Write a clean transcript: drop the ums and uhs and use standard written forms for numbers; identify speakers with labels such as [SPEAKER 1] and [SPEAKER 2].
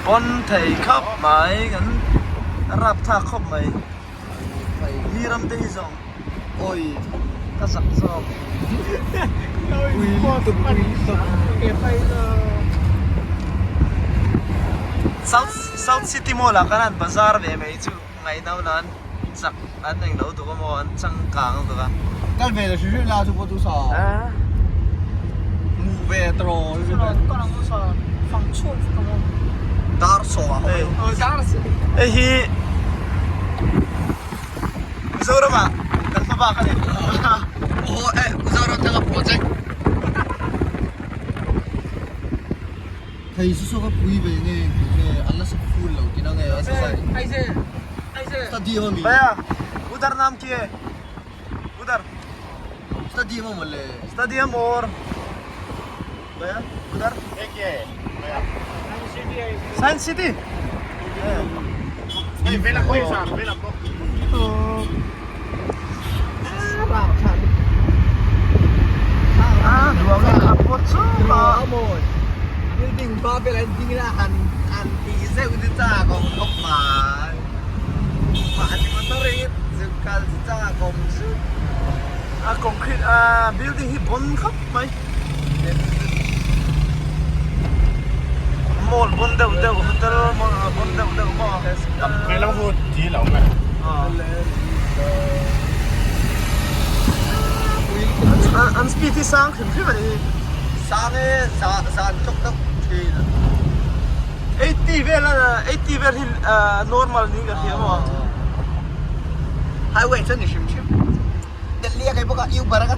[SPEAKER 1] Pawn thei khawp mai kan rap thlak khawp mai mi ram te hi zawng awi ka zak zawk South South City Mall ah khan an bazar ve mai chu ngaihno nan chak an englo tuk a maw an changkang tuk a.
[SPEAKER 2] Kal ve la hri hri la chu pawh chu sa mu ve tawh dar saw a
[SPEAKER 1] hei hei hi Mizoram ah kan hma bak a ni
[SPEAKER 2] aw e Mizoram tanga project Thei chu saw ka pui ve nge engti nge an la sak full lo tihna nge a stadium ami
[SPEAKER 1] Bhaiya udhar naam ki hai udhar
[SPEAKER 2] stadium a mawle
[SPEAKER 1] stadium aur bhaiya udhar science city
[SPEAKER 2] Building hma vel an ding ila han han tih zeuh te chak a awm khawp mai mahni motor hi zuk kal chu chak a awm zut
[SPEAKER 1] a concrete a building hi bawn khawp mai mall bawn deuh deuh hotel bawn deuh deuh maw an speed hi sang hrim hrim a ni hi.
[SPEAKER 2] Sang e zan tlawk deuh thin.
[SPEAKER 1] 80 vel a 80 vel hi normal niin ka hria maw.
[SPEAKER 2] Highway chuan ni hrim hrim. Delhi a kai bawk a Uber a ka.